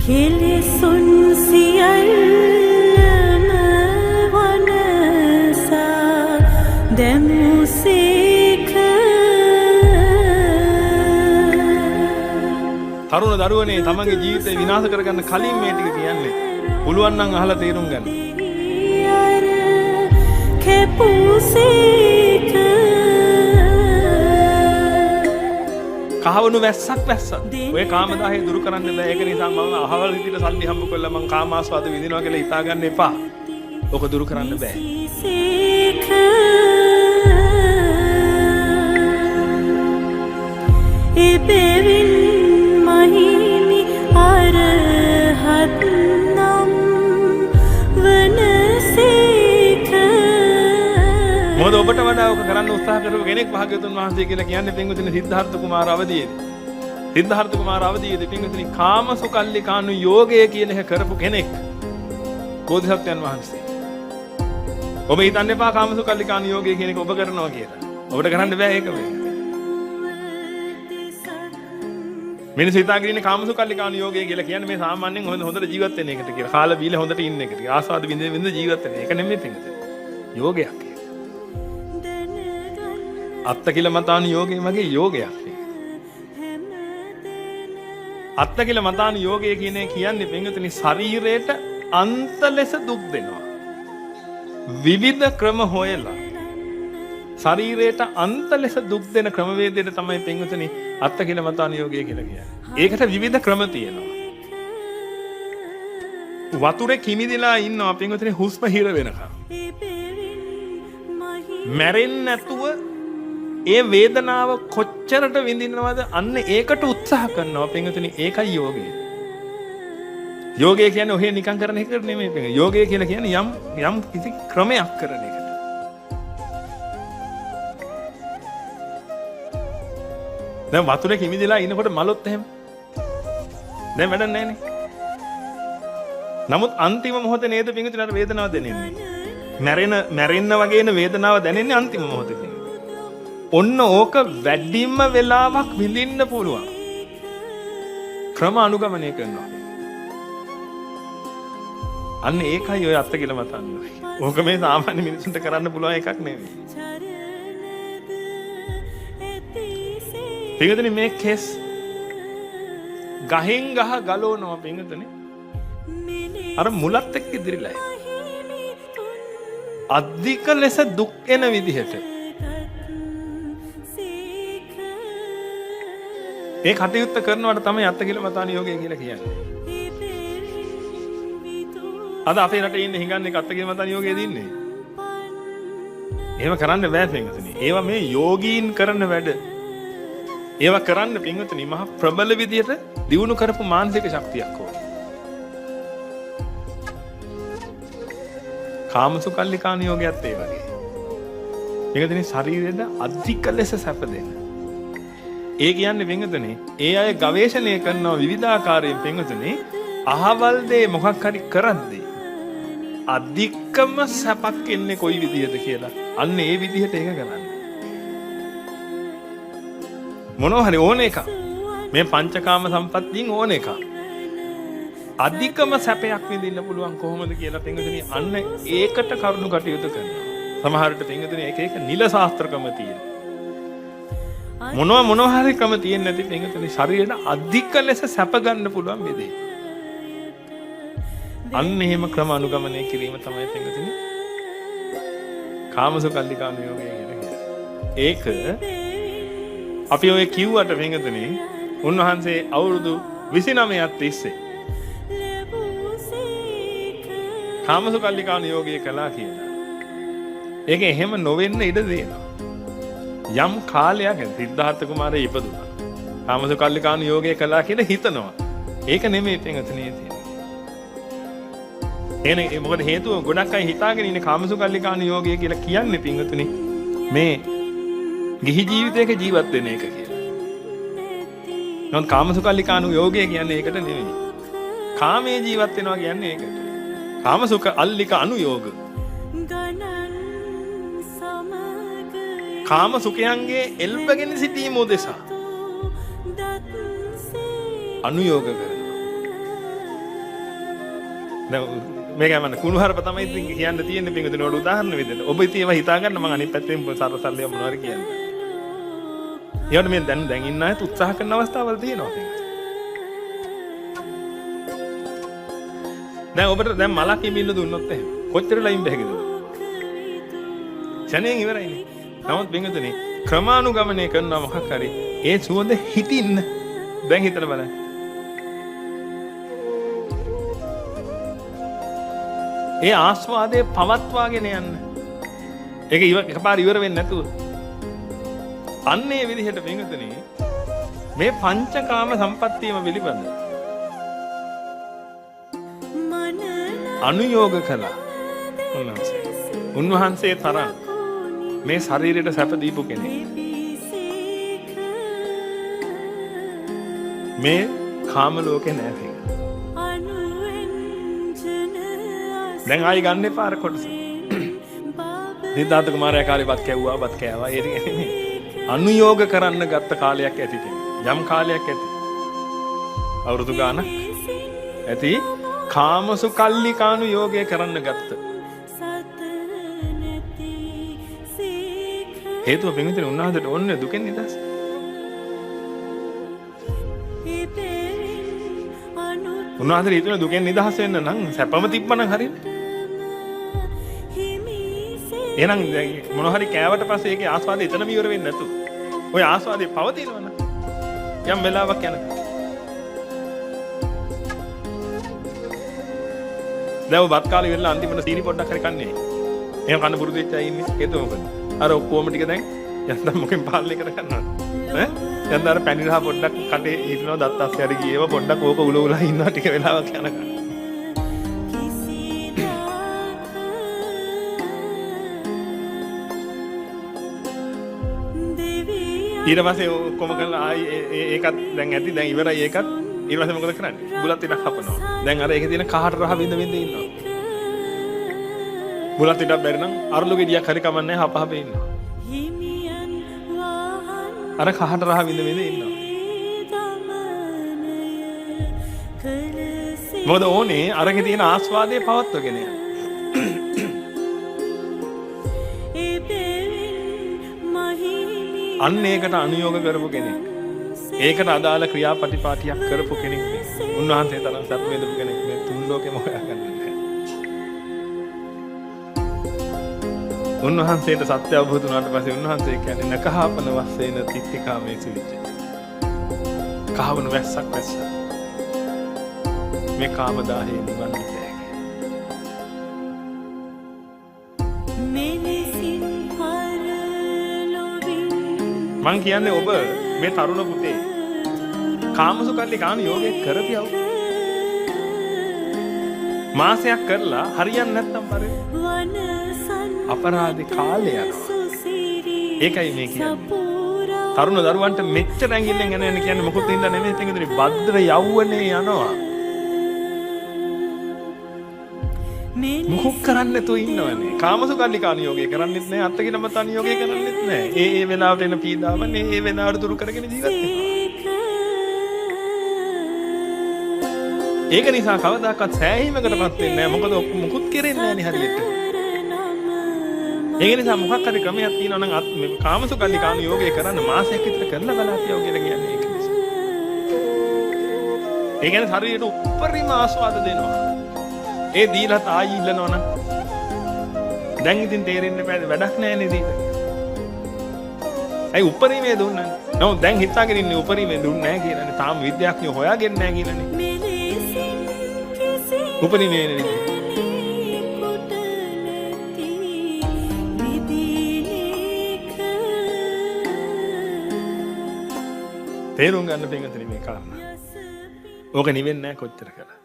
කෙලෙසුන් සියල්ලම වනසා දැමුසේක. තරුණ දරුවනේ, තමන්ගේ ජීවිතය විනාශ කරගන්න කලින් මේ ටික කියන්නේ. පුළුවන් නම් අහලා තේරුම් ගන්න. අර කැපුසේක. කහවණු වැස්සක් වැස්සත් ඔය කාමදාහය දුරු කරන්න බෑ. ඒක නිසා මම අහවල් විදිහට සල්ලි හම්බ කරලා මං කාමාස්වාද විඳිනවා කියලා හිතා ගන්න එපා. ඔක දුරු කරන්න බෑ. සේක. එබැවින් මහිමි අරහත් නම් වනසේක. මොකද ඔබට වඩා ඔක කරන්න උත්සාහ කරපු කෙනෙක් භාග්‍යවතුන් වහන්සේ කියලා කියන්නේ පින්වතුනි සිද්ධාර්ථ කුමාර අවදීයේදී. සිද්ධාර්ථ කුමාර අවදීයේදී පින්වතුනි කාමසුකල්ලිකානු යෝගය කියන එක කරපු කෙනෙක් බෝධිසත්වයන් වහන්සේ. ඔබ හිතන්න එපා කාමසුකල්ලිකානු යෝගය කියන එක ඔබ කරනවා කියලා. ඔබට කරන්න බෑ ඒක මේ. මිනිස්සු හිතාගෙන ඉන්නේ කාමසුකල්ලිකානු යෝගය කියලා කියන්නේ මේ සාමාන්‍යයෙන් හොඳට ජීවත් වෙන එකට කියලා. කාලා බීලා හොඳට ඉන්න එකට කියලා. ආස්වාද විඳ විඳ ජීවත් වෙන එක නෙමෙයි පින්වතුනි. යෝගයක් ඒක. අත්තකිලමතානු යෝගය වගේ යෝගයක් ඒක. අත්තකිලමතානු යෝගය කියන එක කියන්නේ පින්වතුනි ශරීරයට අන්ත ලෙස දුක් දෙනවා. විවිධ ක්‍රම හොයලා ශරීරයට අන්ත ලෙස දුක් දෙන ක්‍රමවේදයට තමයි පින්වතුනි අත්තකිලමතානු යෝගය කියලා කියන්නේ. ඒකට විවිධ ක්‍රම තියෙනවා. වතුරේ කිමිදලා ඉන්නවා පින්වතුනි හුස්ම හිර වෙනකම්. මැරෙන්නේ නැතුව ඒ වේදනාව කොච්චරට විඳිනවද අන්න ඒකට උත්සාහ කරනවා පින්වතුනි, ඒකයි යෝගය. යෝගය කියන්නේ ඔහේ නිකන් කරන එකකට නෙමෙයි පින්වතුනි. යෝගය කියලා කියන්නේ යම් යම් කිසි ක්‍රමයක් කරන එකට. දැන් වතුරේ කිමිදලා ඉනකොට මලොත් එහෙම දැන් වැඩක් නැහැ නේ. නමුත් අන්තිම මොහොතේ නේද පින්වතුනි අර වේදනාව දැනෙන්නේ. මැරෙන්න වගේ එන වේදනාව දැනෙන්නේ අන්තිම මොහොතේ. ඔන්න ඕක වැඩිම වෙලාවක් විඳින්න පුළුවන් ක්‍රම අනුගමනය කරනවා. අන්න ඒකයි ඔය අත්ති කියලා මතන්නේ. ඕක මේ සාමාන්‍ය මිනිසුන්ට කරන්න පුළුවන් එකක් නෙමෙයි. පින්වතුනි මේ කෙස් ගහෙන් ගහ ගලවනවා පින්වතුනි. අර මුලත් එක්ක ඉදිරිලා එනවා. අධික ලෙස දුක් එන විදිහට ඒ කටයුත්ත කරනවට තමයි අත්ති කියලා යෝගය කියලා කියන්නේ. අද අපේ රටේ ඉන්න හිඟන්නේ අත්ති කියලා යෝගය දින්නේ. එහෙම කරන්න බෑ පින්වතුනි. ඒවා මේ යෝගීන් කරන වැඩ. ඒවා කරන්න පින්වතුනි මහා ප්‍රබල විදියට දියුණු කරපු මානසික ශක්තියක් ඕන. කාමසුකල්ලිකාන යෝගයත් ඒ වගේ. පින්වතුනි ශරීරෙද අධික ලෙස සැප දෙන. ඒ කියන්නේ පින්වතුනි ඒ අය ගවේෂණය කරනවා විවිධාකාරයෙන් පින්වතුනි අහවල් දේ මොකක් හරි කරද්දී අධිකම සැපක් එන්නේ කොයි විදිහද කියලා. අන්න ඒ විදිහට ඒක කරන්න. මොනවා හරි ඕන එකක්. මේ පංචකාම සම්පත්තියෙන් ඕන එකක්. අධිකම සැපයක් විඳින්න පුළුවන් කොහොමද කියලා පින්වතුනි අන්න ඒකට කරුණු කටයුතු කරනවා. සමහර විට පින්වතුනි එක එක නිල ශාස්ත්‍ර ක්‍රම තියෙනවා. මොනවා මොනවා හරි ක්‍රම තියෙන්නේ නැති පින්වතුනි ශරීරයට අධික ලෙස සැප ගන්න පුළුවන් විදිහ. අන්න එහෙම ක්‍රම අනුගමනය කිරීම තමයි පින්වතුනි කාමසුකල්ලිකානුයෝගය කියලා කියන්නේ. ඒක අපි ඔය කිව්වට පින්වතුනි උන්වහන්සේ අවුරුදු 29ක් තිස්සේ කාමසුකල්ලිකානුයෝගය කළා කියලා. ඒක එහෙම නොවෙන්න ඉඩ දෙනවා. යම් කාලයක් සිද්ධාර්ථ කුමාරයා ඉපදුනා. කාමසුකල්ලිකානුයෝගය කළා කියලා හිතනවා. ඒක නෙමෙයි පින්වතුනි තියෙන්නේ. එනේ මොකද හේතුව ගොඩක් අය හිතාගෙන ඉන්නේ කාමසුකල්ලිකානුයෝගය කියලා කියන්නේ පින්වතුනි මේ ගිහි ජීවිතයක ජීවත් වෙන එක කියලා. නමුත් කාමසුකල්ලිකානුයෝගය කියන්නේ ඒකට නෙමෙයි. කාමයේ ජීවත් වෙනවා කියන්නේ ඒකට. කාමසුක අල්ලික අනුයෝග. කාම සුඛයන්ගේ එල්බගෙන සිටීම උදෙසා අනුයෝග කරනවා. දැන් මේක මම කුණුහරුප තමයි ඉතින් කියන්න තියෙන්නේ පින්වතුනි, ඔයාලට උදාහරණ විදිහට. ඔබ ඉතින් ඒවා හිතා ගන්න, මම අනිත් පැත්තෙන් සරසල්ලිය මොනවා හරි කියන්න. ඒවට මේ දැන් දැන් ඉන්න අයත් උත්සාහ කරන අවස්ථාවල් තියෙනවා පින්වතුනි. දැන් ඔබට දැන් මලක් ඉඹින්න දුන්නොත් එහෙම කොච්චර වෙලා ඉඹ හැකිද? ක්ෂණයෙන් ඉවරයිනේ. නමුත් පින්වතුනි ක්‍රමානුගමනය කරනවා මොකක් හරි ඒ සුවඳ හිටින්න. දැන් හිතලා බලන්න. ඒ ආස්වාදය පවත්වාගෙන යන්න. ඒක එකපාර ඉවර වෙන්නේ නැතුව. අන්න ඒ විදිහට පින්වතුනි මේ පංචකාම සම්පත්තියම පිළිබඳ අනුයෝග කළා උන්වහන්සේ. උන්වහන්සේ තරම් මේ ශරීරයට සැප දීපු කෙනෙක්. මේ කාම ලෝකේ නෑ පින්වතුනි. දැන් ආයි ගන්න එපා අර කොටස. සිද්ධාර්ථ කුමාරයා කාලේ බත් කැව්වා, බත් කෑවා. ඒ ටික නෙමෙයි. අනුයෝග කරන්න ගත්ත කාලයක් ඇති කෙනෙක්. යම් කාලයක් ඇති. අවුරුදු ගාණක් ඇති කාමසුකල්ලිකානුයෝගය කරන්න ගත්ත. හේතුව පින්විතනේ උන්වහන්සේට ඕනේ දුකෙන් නිදහස. උන්වහන්සේට හිතුනේ දුකෙන් නිදහස් වෙන්න නම් සැපම තිබ්බනම් හරිනේ. එහෙනම් මොන හරි කෑවට පස්සේ ඒකේ ආස්වාදය එතනම ඉවර වෙන්නේ නැතු. ඔය ආස්වාදය පවතිනවනම් යම් වෙලාවක් යනකම්. දැන් ඔය බත් කාලේ ඉවරලා අන්තිමට සීනි පොඩ්ඩක් හරි කන්නේ. එහෙම කන්න පුරුදු වෙච්ච අය ඉන්නේ. හේතුව මොකද? අර ඔක්කොම ටික දැන් යන්තම් මොකෙන් පාලනය කර ගන්නවද? ඈ යන්තම් අර පැණි රහ පොඩ්ඩක් කටේ හිටිනවා, දත් අස්සේ හරි ගියව පොඩ්ඩක් ඕක උල උලා ඉන්නවා ටික වෙලාවක් යනකම්. ඊට පස්සේ ඔක්කොම කරලා ආයි ඒකත් දැන් ඇති, දැන් ඉවරයි ඒකත්. ඊට පස්සේ මොකද කරන්නේ? බුලත් ටිකක් හපනවා. දැන් අර ඒකේ තියෙන කහට රහ විඳ විඳ ඉන්නවා. බුලත් ටිකක් බැරි නම් අරලු ගෙඩියක් හරි කමන්නේ හප හප ඉන්නවා. අර කහට රහ විඳ විඳ ඉන්නවා. මොකද ඕනේ අරගේ තියෙන ආස්වාදයේ පවත්වගෙන යන්න. අන්න ඒකට අනුයෝග කරපු කෙනෙක්. ඒකට අදාළ ක්‍රියාපටිපාටියක් කරපු කෙනෙක් නේ. උන්වහන්සේ තරම් සැප විඳපු කෙනෙක් මේ තුන් ලෝකෙම හොයාගන්න බැහැ. උන්වහන්සේට සත්‍ය අවබෝධ වුණාට පස්සේ උන්වහන්සේ කියන්නේ නකහපන වස්සේන තිට්ඨිකාමේසු විජ්ජති. කහවණු වැස්සක් වැස්සා. මේ කාමදාහේ නිවන්න බෑ. මං කියන්නේ ඔබ මේ තරුණ පුතේ කාමසුකල්ලිකානු යෝගය කරපියව. මාසයක් කරලා හරියන්නේ නැත්තම් පරේ අපරාධේ කාලය යනවා. ඒකයි මේ කියන්නේ. තරුණ දරුවන්ට මෙච්චර ඇඟිල්ලෙන් එන එන කියන්නේ මොකොත් හින්දා නෙමෙයි පිටුදේ භද්‍ර යෞවනේ යනවා. මොකොක් කරන්නේ නැතුව ඉන්නවනේ. කාමසුකල්ලිකානු යෝගය කරන්නෙත් නෑ, අත්තකිලමතානු යෝගය කරන්නෙත් නෑ. ඒ ඒ වෙලාවට එන පීඩාවන් ඒ ඒ වෙලාවට දුරු කරගෙන ජීවත් වෙනවා. ඒක නිසා කවදාකවත් සෑහීමකටපත් වෙන්නේ නෑ. මොකද මොකුත් කෙරෙන්නේ නෑනේ හරියට. ඒක නිසා මොකක් හරි ක්‍රමයක් තියෙනවා නම් කාමසුකල්ලිකානු යෝගය කරන්න මාසයක් විතර කරලා බලපියව කියලා කියන්නේ ඒක නිසා. ඒ කියන්නේ ශරීරයට උපරිම ආස්වාද දෙනවා. ඒ දීලත් ආයි ඉල්ලනවා නම් දැන් ඉතින් තේරෙන්න බෑ, වැඩක් නෑනේ දීලා. ඇයි උපරිමේ දුන්නනේ. නමුත් දැන් හිතාගෙන ඉන්නේ උපරිමේ දුන්නේ නෑ කියලානේ. තාම විද්‍යාඥයෝ හොයාගෙන නෑ කියලානේ. උපරිමේ නෙවෙයි. තේරුම් ගන්න පින්වතුනි මේ කාරණා. ඕක නිවෙන්නේ නෑ කොච්චර කළා.